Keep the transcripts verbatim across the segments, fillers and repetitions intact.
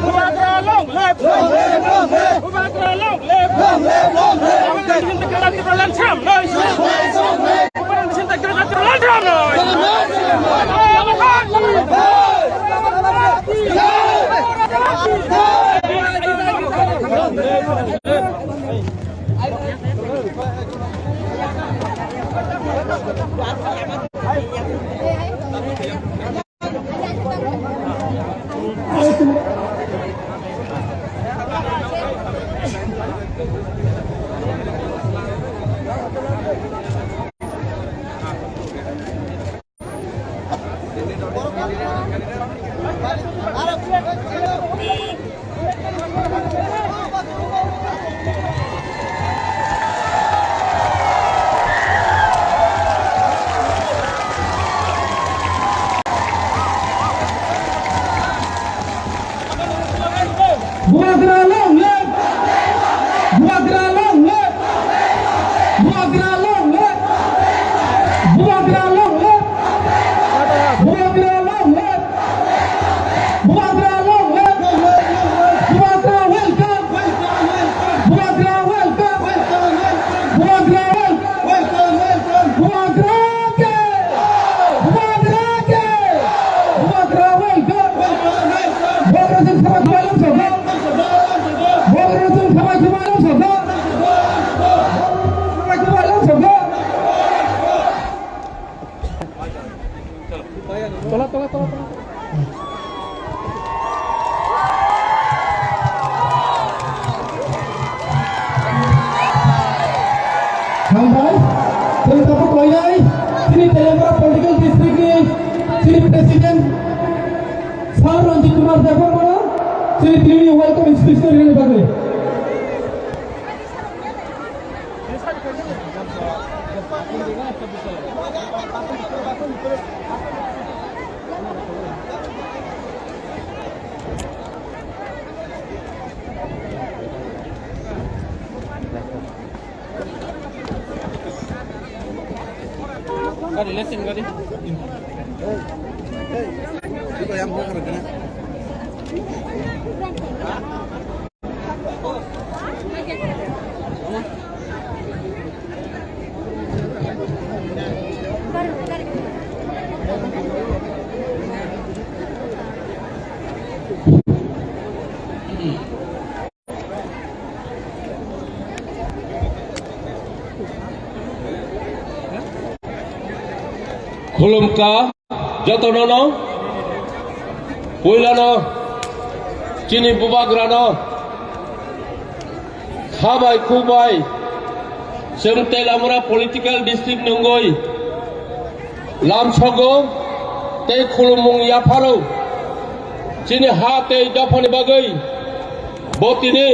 Bubagra long live! Bubagra long live! Bubagra long live! Bubagra long live! Bubagra long live! Bubagra long live! Bubagra long live! Bubagra long live! Bubagra long live! Bubagra welcome! Bubagra welcome! Bubagra welcome! Bubagra ke! Bubagra ke! Bubagra welcome! Bubagra jin sabha khwlai lam sabha. Bubagra jin sabha khwlai lam sabha. Sabha khwlai lam sabha. Tola, tola, tola, tola. Hambai, chwng tabuk koinai, chini Teliamura political district ni chini president, Sir Ranjit Kumar Debbarmano, chini tini welcome speech ni bagwi. Gari, lesen gari. Khulumkha jotono no, puilano chini bubagrano khabai khukbai chwng Teliamura political district nungwi lamsogo tei khulumung yapharo chini ha tei dophani bagwi bo tini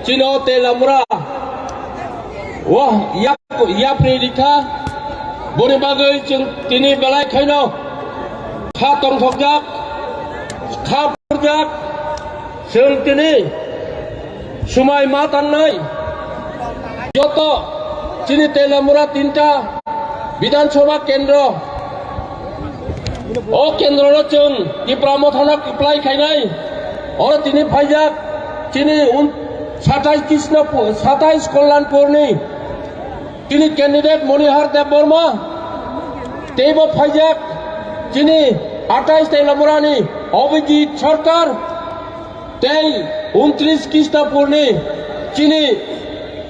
chini o Teliamura o yak-, yapri rikha. Boni bagwi chwng tini belai khaino kha tongthokjak, kha phurjak. Chwng tini swmai ma tangnai joto chini Teliamura tinta Bidhan Sabha kendro, o kendro no chwng Tipra Mothano kwplai khainai. Oro tini phaijak chini un-, satais Krishnapur, satais Kalyanpurni Chini candidate Monihar Debbarma, teibo phaijak chini athais Teilamurani Abhijit Sarkar, tei untris Krishnaporni chini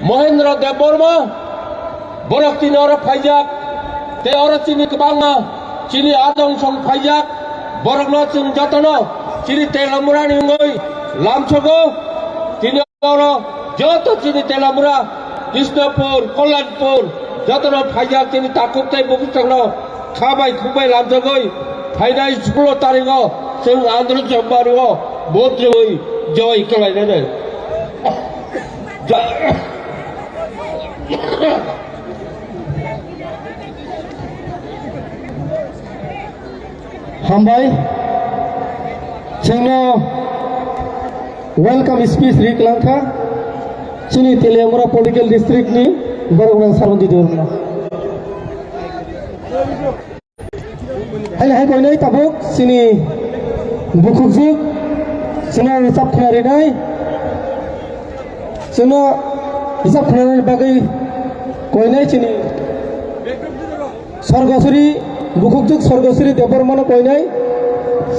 Mohendra Debbarma, borok chini oro phaijak, tei oro chini kwbangma chini adong song phaijak, borokno chwng jotono chini Teilamurani wngwi lamsogo, chini oro joto chini Teilamura, Krishnapur, Kalyanpur, jotono phaijak chini takhuk tei bukhuk chwngno kha bai khuk bai lamsogwi phainai sukulo tarigo chwng Andhra Chombario vote rwui joy khlainai. Hambai, chwngno welcome speech ri kwlangkha chini Teliamura Political District ni borok rang Sarwandi Debbarma. Haino hai koinai tabuk chini bukhukjwk chwngno rwchap khna rinai, chwngno rwchap khna rinai bagwi koinai chini Sorgosuri, bukhukjwk Sorgosuri Debbarmano koinai,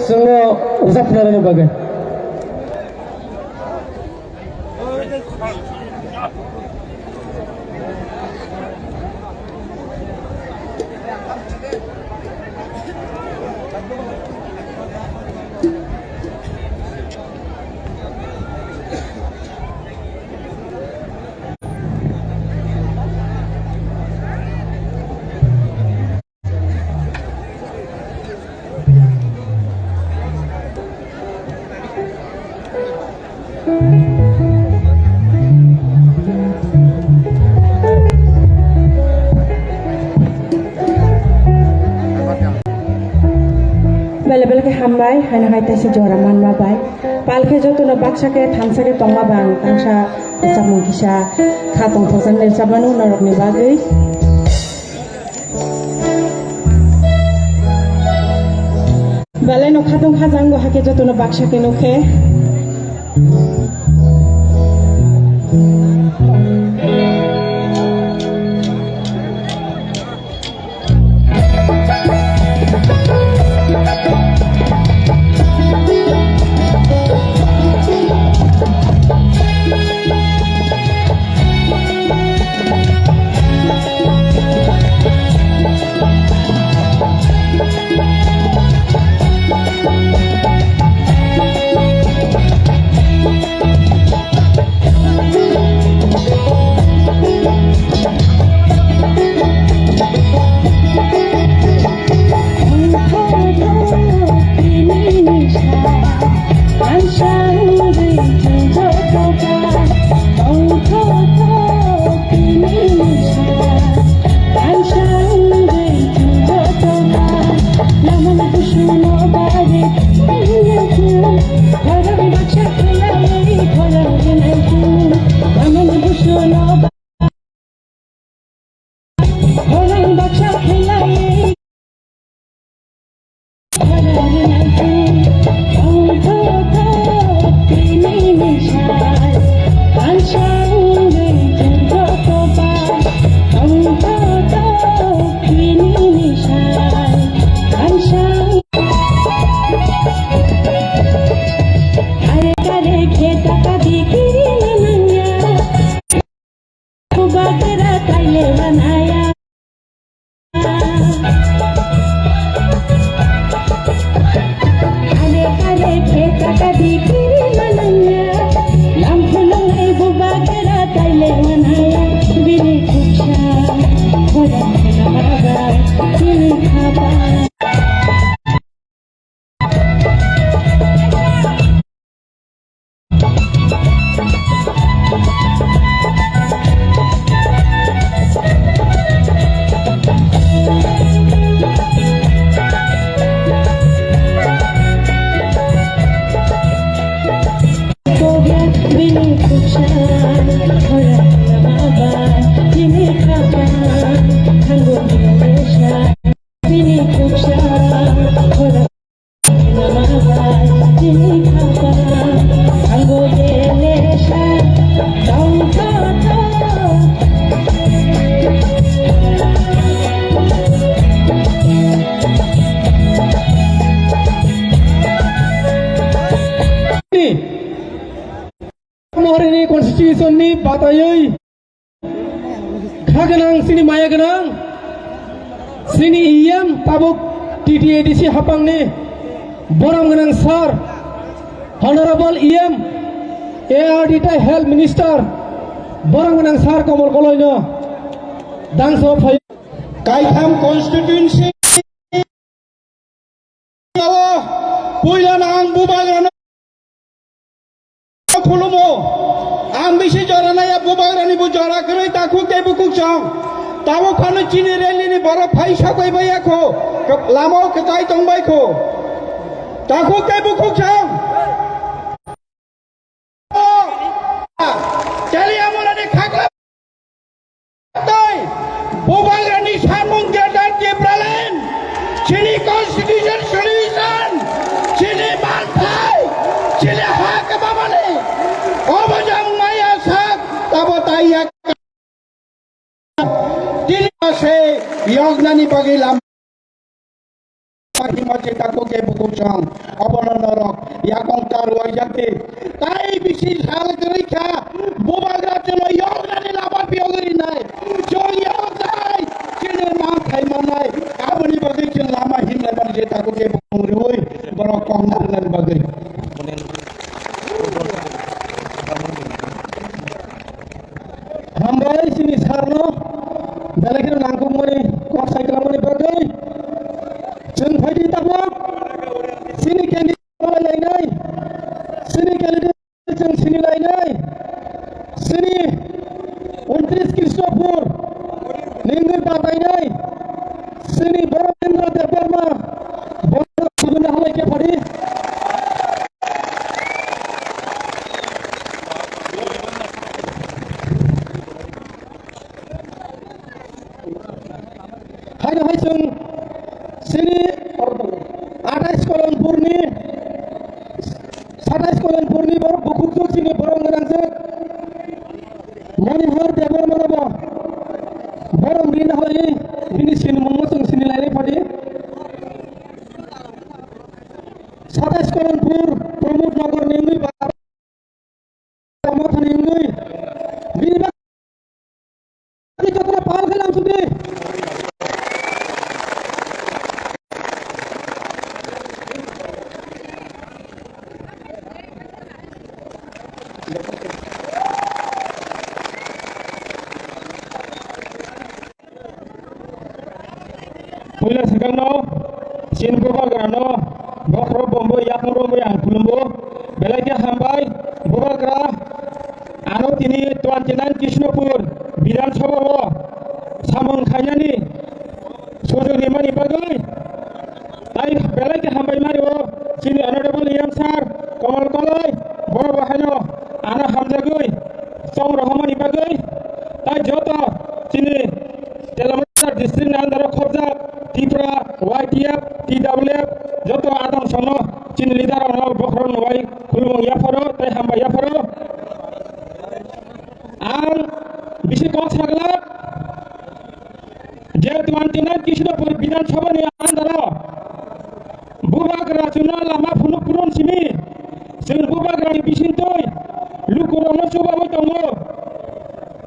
chwngno rwchap khna rwna bagwi. Bele bele khe hambai, haino hai taisa jora manma bai. Pal khe jotono baksa khe thansa khe tongma bang, tangsa rwchapmung kisa kha tongthokjaknai rwchapmano norokni bagwi. Belai no khatong khajango, hakhe jotono baksa khe nukhe. pataywi kha gwnang, chini maya gwnang, chini E M tabuk T T A D C hapangni borom gwnang sir, Honorable E M, A R D tei Health Minister, borom gwnang sir Komol Koloino dangso phai. Kaitham constituency o puilano ang bubagrano khulumo. Ang bisi jora naya bubagrani bo jora kwrwi takhuk tei bukhuk chong. Tabuk phano chini rally ni borok phai sabai bai ya kho. Lama o kwchai tong bai kho. Takhuk tei bukhuk chong. Teliamulani khakla tei bubagrani samung Greater Tipraland, chini constitution solution, chini manthai, chini ha kwbamani obo jang maya sak tabo taiya. Tini se yoknani bagwi lama hima je takhuk tei bukhuk chong, obono norok yakung ta rwjak di. Tai bisi sal kwrwi kha, bubagra chwngno yoknani lama phiyogwi rinai. Chwng yoknai, chini manthai mannai. Aboni bagwi chwng lama himlaimani je takhuk tei bukhuk rwui borok kok narwknani bagwi. Hambai chini sir no belai kheno nangkukmani kok sai kwlangmani bagwi. Chwng phaidi tabuk chini candidate lainai, chini candidate chwng sini lainai, chini untris Krishnapur ningwi batainai, chini Boromendra Debbarma, Boromendra Debbarma halai khe phadi. Haino hai chwng chini athais Kolonpurni, satais Kolonpurni borok bukhukjwk chini borom gwnangjwk Manihar Debbarmano bo borom rina halai bini sinimungno chwng sini lainai phadi. Satais Kolonpur Pramod Nagar ni wngwi ba Tamo thani wngwi bini bagwi jotono pal khe lamsukdi. Puila swkangno chini bubagrano bokhorok bombo yaphang romwi ang khulumbo. Belai khe hambai bubagra, ano tini twenty nine Krishnapur Bidhan Sabha o samung khainani sujog rimani bagwi. Tai belai khe hambai mari o chini Honorable E M sir Komol Koloi, borok bo haino ano hamjagwi chong rohormani bagwi. Tai joto chini Telamara district ni under o khobjak Tipra, Y T F, T W F, joto adang sono chini leader rok no bokhorok no bai khulumung yapharo tei hambai yapharo. Ang bisi kok saglak je twenty nine Krishnapur Bidhan Sabha ni under o bubagra chwngno lama phunuk phurun simi, chwng bubagrani bisingtwi lukurokno chubaui tongo.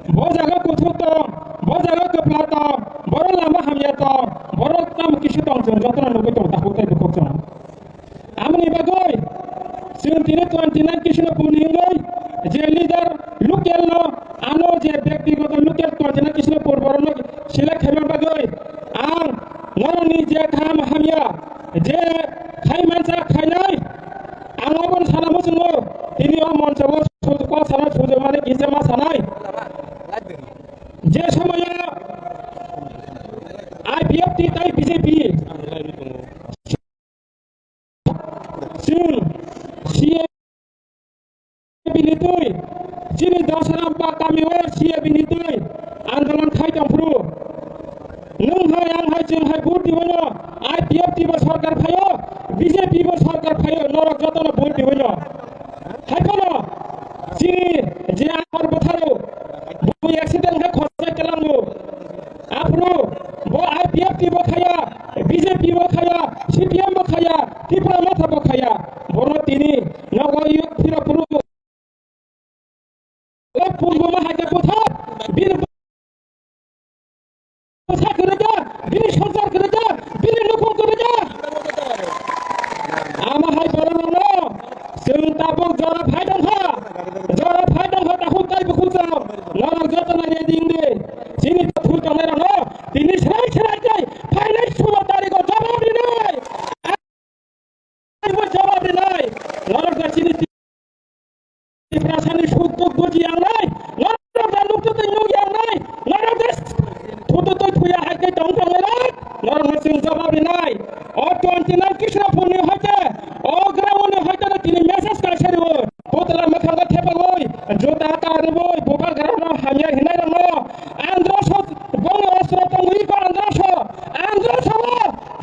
Bo jaga kuthuk tong, bo jaga kwpla tong, borok lama hamya tong, borok tamo kisi tong, chwng jotono nugui tongo, takhuk tei bukhuk chwng. Amoni bagwi chwng tini twenty nine Krishnapur ni wngwi je leader local no, ano je byaktigoto local twenty nine Krishnapur borokno select khaima bagwi ang norokni je kaham hamya je khai mansa khainai, ang obono sana muchungo tini o moncho o su-, kok sana sujokmani kisa ma sanai. Je somoyo I P F T tai B J P chwng C A B ni twi, chini Dasarampah kami o C A B ni twi andolon khai tongphuru. Nwng hai, ang hai, chwng hai vote dibaino I P F T bo sorkar phaio, B J P bo sorkar phaio, norok jotono vote dibaino. Hai phano chini je Amar Bwtharo bo accident khe khorsa kelango. Aphuru bo I P F T bo khaya, B J P bo khaya, C P M bo khaya, Tipra Motha bo khaya. Bono tini nogo yuk phira phuru. O pungbo ma hai Chwng tabuk jora phai tongkha, jora phai tongkha, takhuk tai bukhuk chwng norok joto nai ready wngdi. Chini thwi tongnairokno tini serai serai khe phainai sulo tarigo jawab rinai. Jawab rinai. Norok da chini Tiprasani suk duk buji yangnai, norok da nuk twi nuk yangnai, norok da thutu twi thuya hai tei tong tongnairok, norokno chwng jawab rinai. O twenty nine Krishnapurni hoite, o groundni hoite tini message kaisa rwo. Putla mwkhang thepagwi, juta karwi, bubagrano hamya hinairokno, Androso, bongni ostro tongwi ko Androso, Androso,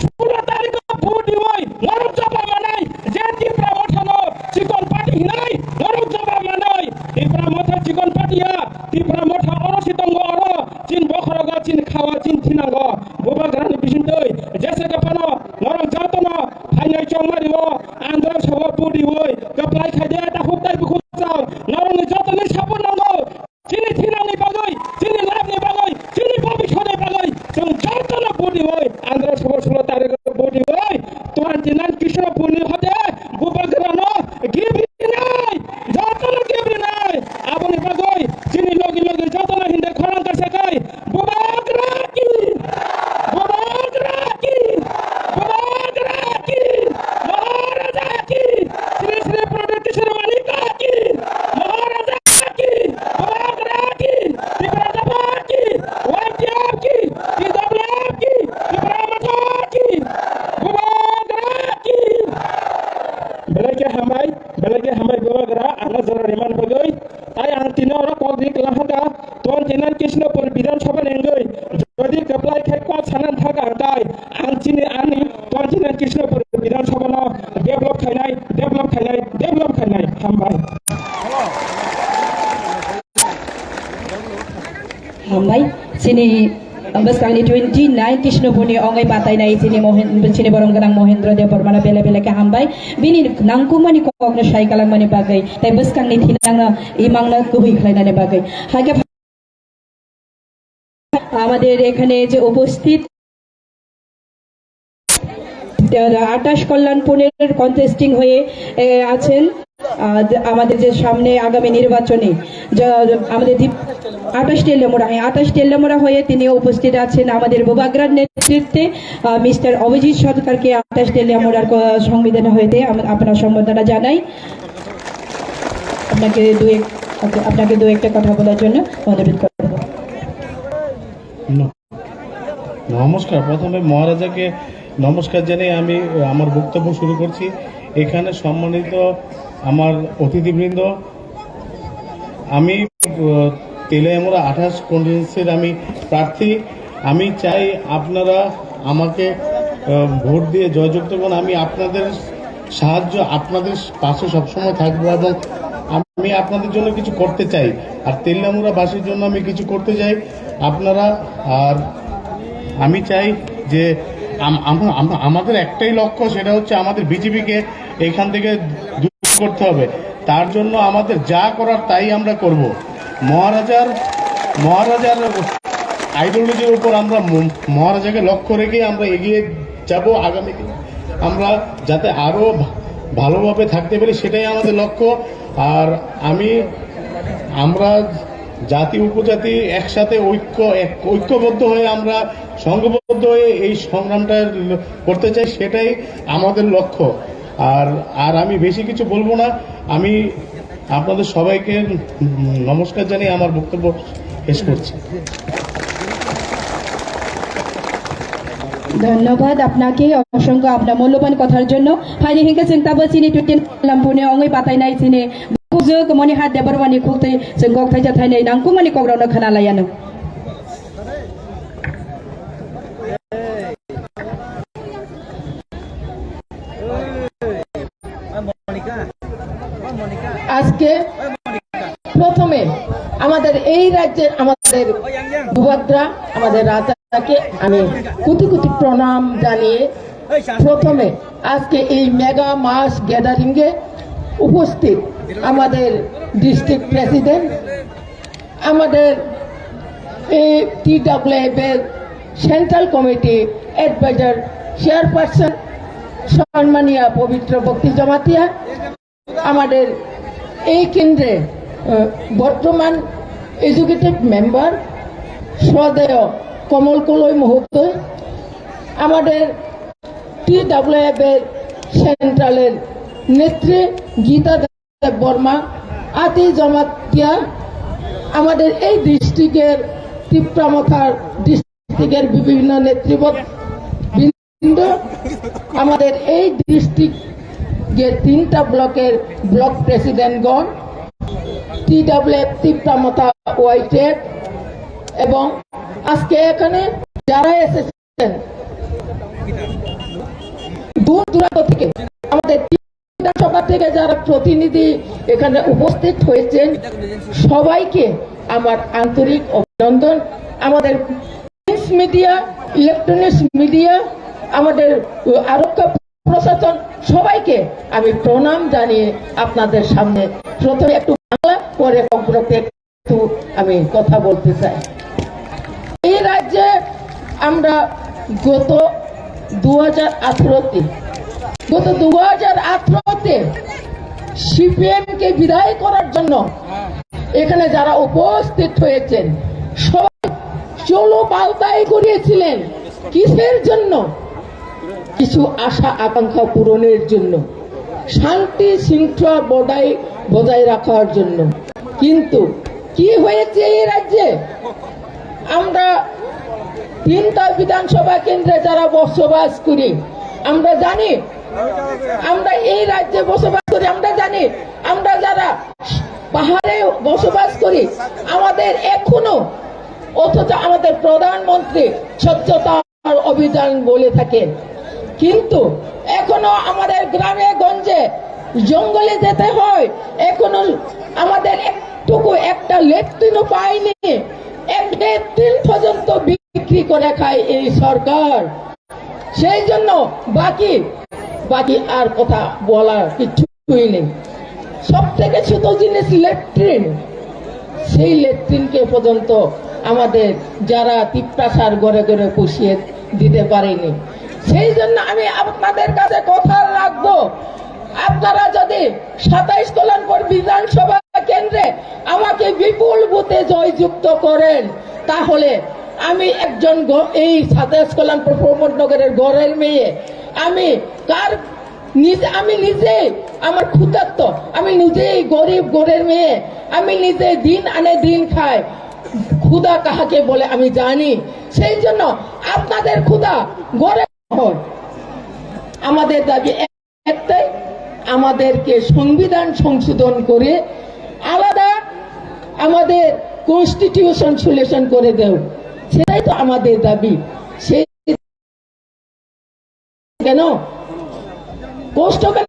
Sulo tariko vote diwi, norok jawab manai, je Tipra Mothano chikon party hinai, norok jawab manai, Tipra Motha chikon party ya, Tipra Motha oro si tongo oro, chin bokhorogo, chin khawa, chin thinango, bubagrani bisingtwi, jese kaphano, norok jotono, phainai chongmario, Androso vote diwi, kaplai khaide, ta huktai bukhuk chang, norokni jotoni support nango, Chini thinangni bagwi, chini labni bagwi, chini bobiswrni bagwi, chwng jotono budi oi, Andhra Sabha sulo tarikh budi oi, twenty nine Krishnapurni hote bubagrano gibrinai, jotono gibrinai. Aboni bagwi chini logi logi jotono hinde khorang kaisa kai, Bubagra ki, Bubagra ki, Bubagra ki, Maharaja ki, Shri Shri Pradyut Kishore Manikya ki, Maharaja ki, Bubagra ki, Tipra Motha ki, Y T F ki, T W F ki, Tipra Motha ki, Bubagra ki. Belai khe hambai, belai khe hambai Bubagra, ano jora rimani bagwi. Tai ang tini oro kok ri kwlang kha, twenty nine Krishnapur Bidhan Sabha ni wngwi, jodi kwplai khai kok sana thaka ang tai, ang chini ani twenty nine Krishnapur Bidhan Sabha no develop khainai, develop khainai, develop khainai. Hambai. Hambai, chini bwskangni twenty nine Krishnapurni ongwi batainai chini Mohen-, chini borom gwnang Mohendra Debbarmano bele bele khe hambai. Bini nangkukmani kokno sai kalangmani bagwi, tei bwskangni thinangno imangno kubui khlainani bagwi. Hakhe আমাদের এখানে যে উপস্থিত, আহ, আটাশ কল্যাণপুরের কন্টেস্টিং হয়ে, এ, আছেন, আহ, আমাদের যে সামনে আগামী নির্বাচনে যে আমাদের দীপ-, আটাশ টেলিয়ামুড়া, হ্যাঁ, আটাশ টেলিয়ামুড়া হয়ে তিনি উপস্থিত আছেন আমাদের বুবাগ্রার নেতৃত্বে, আহ, মিস্টার অভিজিৎ সরকারকে আটাশ টেলিয়ামুড়ার ক-, সংবিধান হইতে আম-, আপনার সম্বর্ধনা জানাই। আপনাকে দু এক, ওকে, আপনাকে দু একটা কথা বলার জন্য অনুরোধ করব। ন-, নমস্কার। প্রথমে মহারাজাকে নমস্কার জানিয়ে আমি, আহ, আমার বক্তব্য শুরু করছি। এখানে সম্মানিত আমার অতিথিবৃন্দ, আমি, আহ, তেলিয়ামুড়া আঠাশ কনস্টিটুয়েন্সির আমি প্রার্থী। আমি চাই আপনারা আমাকে, আহ, ভোট দিয়ে জয়যুক্ত করুন। আমি আপনাদের সাহায্য, আপনাদের পাশে সবসময় থাকবো এবং আমি আপনাদের জন্য কিছু করতে চাই। আর তেলিয়ামুড়াবাসীর জন্য আমি কিছু করতে চাই। আপনারা, আর আমি চাই যে আম-, আম-, আম-, আমাদের একটাই লক্ষ্য, সেটা হচ্ছে আমাদের বিজেপিকে এখান থেকে দূর করতে হবে। তার জন্য আমাদের যা করার তাই আমরা করব। মহারাজার, মহারাজার আইডিওলজির উপর আমরা ম-, মহারাজাকে লক্ষ্য রেখে আমরা এগিয়ে যাব। আগামী দিনে আমরা যাতে আরও ভা-, ভালোভাবে থাকতে পারি, সেটাই আমাদের লক্ষ্য। আর আমি, আমরা জাতি উপজাতি একসাথে ঐক্য, এক, ঐক্যবদ্ধ হয়ে আমরা সংঘবদ্ধ হয়ে এই সংগ্রামটা করতে চাই, সেটাই আমাদের লক্ষ্য। আর, আর আমি বেশি কিছু বলবো না। আমি আপনাদের সবাইকে, উম, নমস্কার জানিয়ে আমার বক্তব্য শেষ করছি। ধন্যবাদ আপনাকে অসংখ্য আপনার মূল্যবান কথার জন্য। Phaidi hinkhe chwng tabuk chini twenty nine Lampurni ongwi batainai chini bujwk Monihat Debbarmani khuktwi chwng kok thaisa thainai nangkukmani kokrokno khna laianw. আজকে প্রথমে আমাদের এই রাজ্যের আমাদের বুবাগ্রা, আমাদের রাজাকে আমি কোটি কোটি প্রণাম জানিয়ে প্রথমে আজকে এই মেগা মাস গ্যাদারিং এ উপস্থিত আমাদের ডিস্ট্রিক্ট প্রেসিডেন্ট, আমাদের এই টিডব্লিউএফ এর সেন্ট্রাল কমিটি অ্যাডভাইজার চেয়ারপারসন সম্মানীয় পবিত্র ভক্তি জমাতিয়া, আমাদের এই কেন্দ্রে, আহ, বর্তমান এক্সিকিউটিভ মেম্বার শ্রদ্ধেয় কমল কলই মহোদয়, আমাদের টিডাব্লিউএফ এর সেন্ট্রালের নেত্রী গীতা দেব বর্মা, আতি জমাতিয়া, আমাদের এই ডিস্ট্রিক্টের, তিপ্রামথার ডিস্ট্রিক্টের বিভিন্ন নেতৃবৃন্দ, আমাদের এই ডিস্ট্রিক্টের তিনটা ব্লকের ব্লক প্রেসিডেন্টগণ, টিডাব্লিউএফ তিপ্রামথা ওয়াইটেড, এবং আজকে এখানে যারা এসেছেন দূর দূরান্ত থেকে, আমাদের বিধানসভা থেকে যারা প্রতিনিধি এখানে উপস্থিত হয়েছেন, সবাইকে আমার আন্তরিক অভিনন্দন। আমাদের প্রিন্ট মিডিয়া, ইলেকট্রনিক্স মিডিয়া, আমাদের আরক্ষা প্রশাসন, সবাইকে আমি প্রণাম জানিয়ে আপনাদের সামনে প্রথমে একটু বাংলা, পরে ককবরকে একটু আমি কথা বলতে চাই। এই রাজ্যে আমরা গত দু হাজার আঠারোতে, গত দু হাজার আঠারোতে সিপিএম কে বিদায় করার জন্য এখানে যারা উপস্থিত হয়েছেন, সবাই চলো পাল্টাই করিয়েছিলেন। কিসের জন্য? কিছু আশা আকাঙ্ক্ষা পূরণের জন্য, শান্তি শৃঙ্খলা বজায়, বজায় রাখার জন্য। কিন্তু কি হয়েছে এই রাজ্যে? আমরা তিনটা বিধানসভা কেন্দ্রে যারা বসবাস করি, আমরা জানি, আমরা এই রাজ্যে বসবাস করি, আমরা জানি, আমরা যারা পাহাড়ে বসবাস করি, আমাদের এখনো, অথচ আমাদের প্রধানমন্ত্রী স্বচ্ছতা অভিযান বলে থাকেন, কিন্তু এখনো আমাদের গ্রামে গঞ্জে জঙ্গলে যেতে হয়। এখনো আমাদের একটুকু একটা লেট্রিনও পাইনি। এক লেট্রিন পর্যন্ত বিক্রি করে খায় এই সরকার। সেই জন্য বাকি, বাকি আর কথা বলার কিচ্ছুই নেই। সব থেকে ছোট জিনিস লেট্রিন, সেই লেট্রিনকে পর্যন্ত আমাদের যারা তিপ্রাসার ঘরে ঘরে পৌঁছিয়ে দিতে পারেনি। সেই জন্য আমি আপনাদের কাছে কথা রাখবো, আপনারা যদি সাতাইশ কল্যাণপুর বিধানসভা কেন্দ্রে আমাকে বিপুল ভোটে জয়যুক্ত করেন, তাহলে আমি একজন গ-, এই সাতাইশ কল্যাণপুর প্রমোদনগরের ঘরের মেয়ে, আমি কার নিজ-, আমি নিজেই আমার ক্ষুধার্ত, আমি নিজেই গরিব ঘরের মেয়ে, আমি নিজে দিন আনে দিন খাই, ক্ষুধা কাহাকে বলে আমি জানি। সেই জন্য আপনাদের ক্ষুধা ঘরে হয়। আমাদের দাবি একটাই, আমাদেরকে সংবিধান সংশোধন করে আলাদা আমাদের কনস্টিটিউশন সলিউশন করে দেও, সেটাই তো আমাদের দাবি। সেই কেন কষ্ট কেন?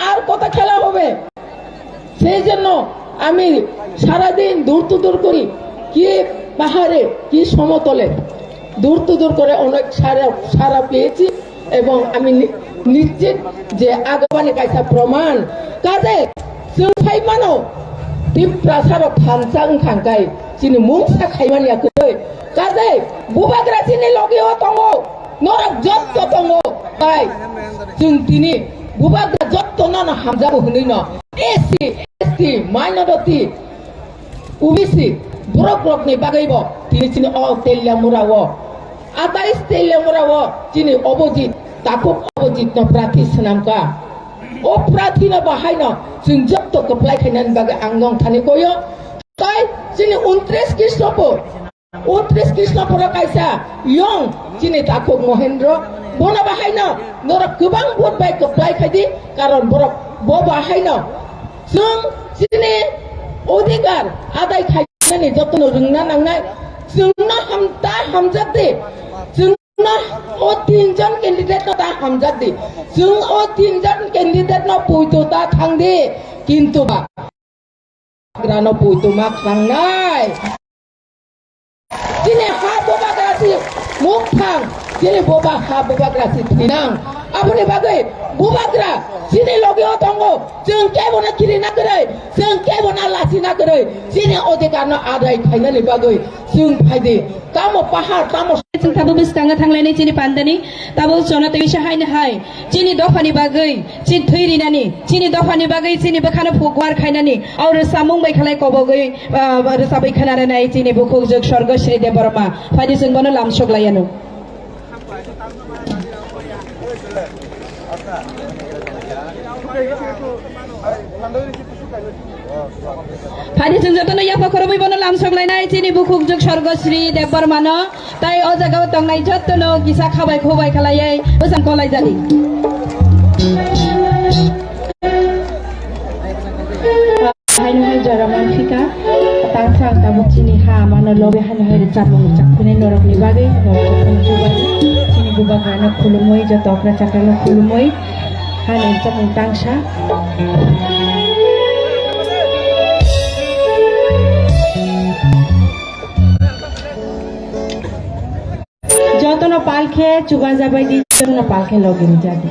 আর কত খেলা হবে? সেই জন্য আমি সারাদিন দূর তো দূর করি, কি পাহাড়ে, কি সমতলে, দূর তো দূর করে অনেক সারা, সারা পেয়েছি এবং আমি নি-, নিশ্চিত যে আগামী কাইসা প্রমাণ কাজে চুলফাই মানো তিপ্রাসারো খানসাং খানকাই চিনি মুংসা খাইমানিয়া কই কাজে বুবাগ্রা চিনি লগেও tongo, norok jotto tongo, bai chwng tini bubagra jotto no hamjago hwnwi no S C, S T, minority, O B C borok rokni bagwi bo tini chini o Teliamura o, atais Teliamura o chini Obojit, takhuk Obojit no prathi swnamkha. O prathi no bahai no chwng jotto kwplai khainani bagwi ang nong thani koyo. Tai chini untris Krishnapur, untris Krishnapur o kaisa yong chini takhuk Mohendro, bono bahai no norok kwbang vote bai kwplai khaidi, karon borok bo bahai no chwng chini odhikar adai khainani jotono rwngna nangnai. Chwngno ham ta hamjak di, chwngno o tinjon candidate no ta hamjak di, chwng o tinjon candidate no puitu ta thang di, kintu ba grano puitu ma khangnai. Chini ha bubagra si mukthang, chini buba ha bubagra si thinang. Aboni bagwi bubagra chini logio tongo, chwng kebono kirina kwrwi, chwng kebono lasina kwrwi, chini odhikarno adai khainani bagwi chwng phaidi. Tamo pahar, tamo Chwng tabuk bwskango thanglainai chini pandani, tabuk chwngno tei bisa haino hai chini dophani bagwi chini thwi rinani, chini dophani bagwi chini bwkhano phugwar khainani, o rwchapmung bai khlai kobogwi, ah, rwchapwi khwnarinai chini bukhukjwk Sorgo Sri Debbarma. Phaidi chwng bono lamsok laianw. Phaidi chwng jotono yapha khorobwi bono lamsok lainai chini bukhukjwk Sorgo Sri Debbarmano, tei o jagao tongnai jotono kisa khabai khubai khlaiwi bwsang kolaijadi. Haino hai jora manphika, tangsa ang tabuk chini ha mano lobe haino hai rwchapmung rwchapkuni norokni bagwi, norok jotono chubai, chini bubagrano khulumwi, joto okra chakrano khulumwi, haino rwchapmung tangsa. Jotono palkhe chubajabai di, jotono palkhe logi rijadi.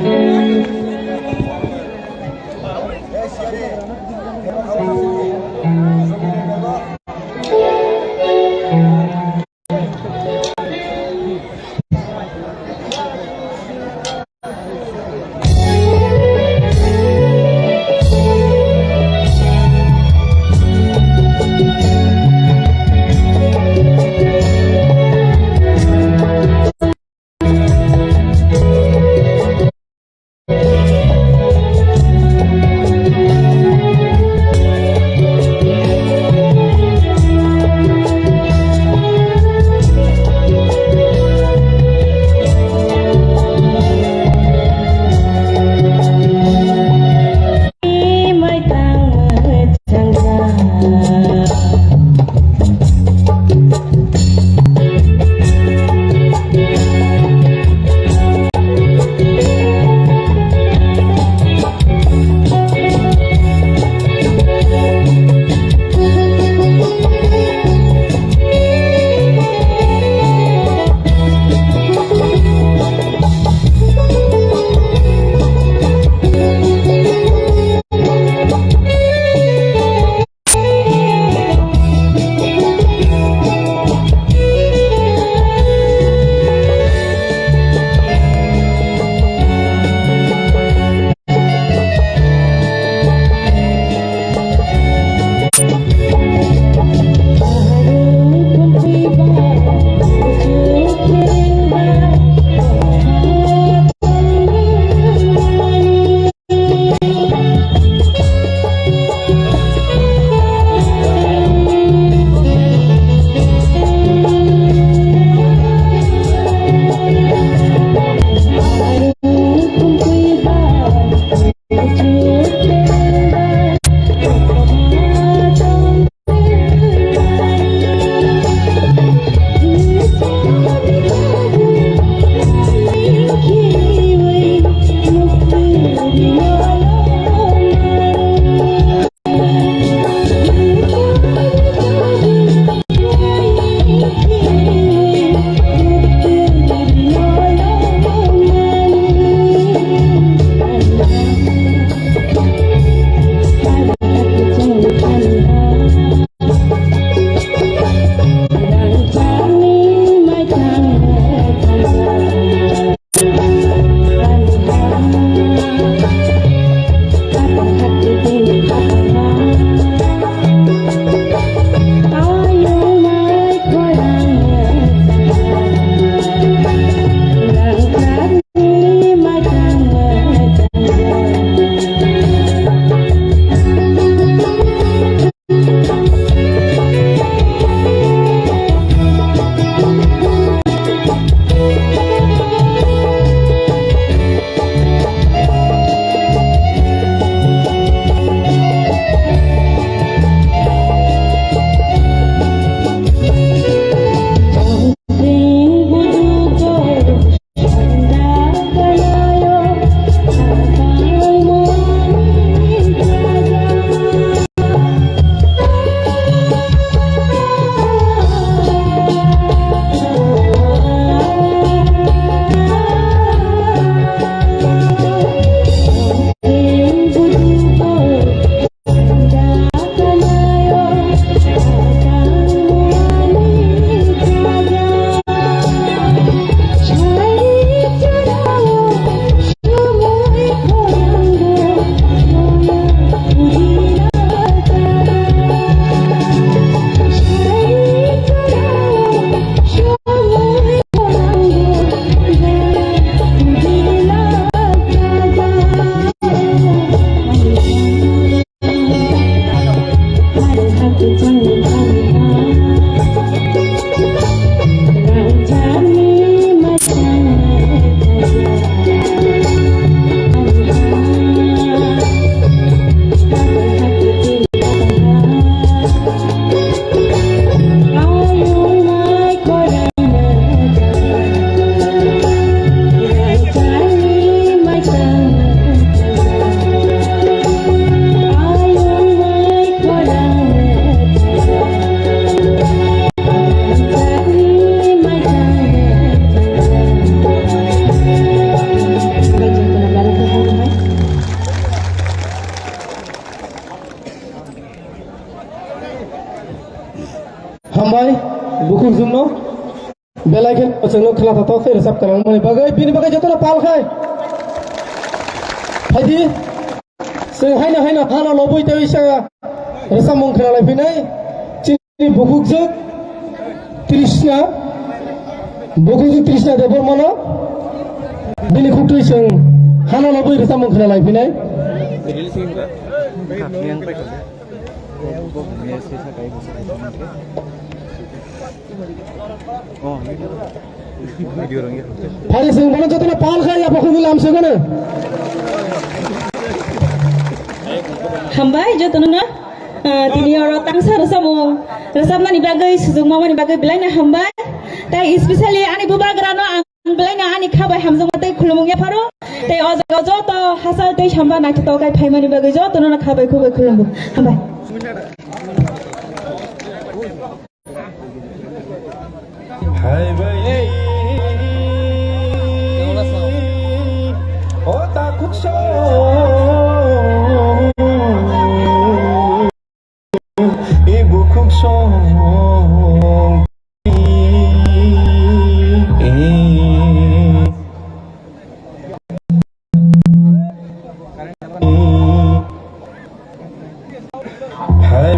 Belai khe chwngno khwna thathok khe rwchap kwrwngmani bagwi, bini bagwi jotono pal khai. Phaidi, chwng haino haino hano lobwi tei sa rwchapmung khwna lai phinai. Chini bukhukjwk Trishna, bukhukjwk Trishna Debbarmano bini khuktwi chwng hano lobwi rwchapmung khwna lai phinai. Phari chwng bono jotono pal khai yapha khumui lam se gano. Hambai jotono no, ah, tini oro tangsa rwchapmung rwchapnani bagwi, sujukma mani bagwi belai no hambai. Tai especially ani bubagra no ang belai no ani kha bai hamjakma tei khulumung yapharo. Tei o jaga joto hachal tei samba naithotok khai phaimani bagwi jotono no kha bai khuk bai khulumgo. Hambai. Hai bai. O takhuk song. Ibu khuk song. Hai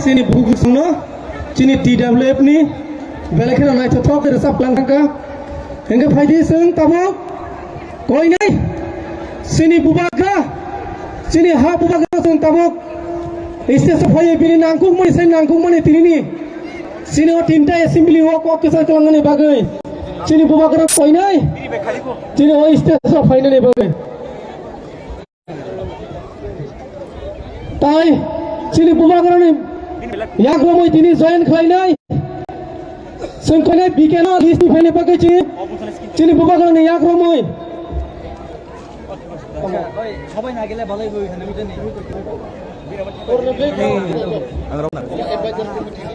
Chini bukuchwngno, chini T W F ni belai kheno naithothok khe rwchap lang thangkha. Hwnkhe phaidi chwng tabuk koinai chini bubagra, chini ha bubagra chwng tabuk stage o phaiwi bini nangkukmani sai nangkukmani tinini chini o tinta assembly o kok kwchar kwlangmani bagwi chini bubagra koinai chini o stage o phainani bagwi. Tai chini bubagrani yakromwi tini join khlainai. Chwng koinai B K no list ni phaini bagwi chini, chini bubagrani yakromwi.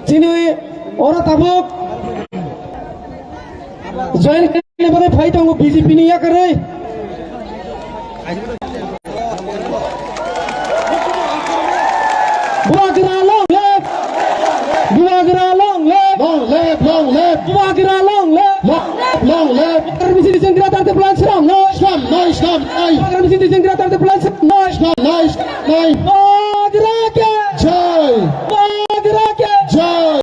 Chini oro tabuk join khlaina bagwi phai tongo B J P ni yakarwi. Bubagra long live! Bubagra long live! Long live, long live! Bubagra long live! Long live, long live! Bubagra misi di jenggra tar de plan sram no! Sram no, sram no! Bubagra misi di jenggra tar de plan sram no! Sram no, sram no!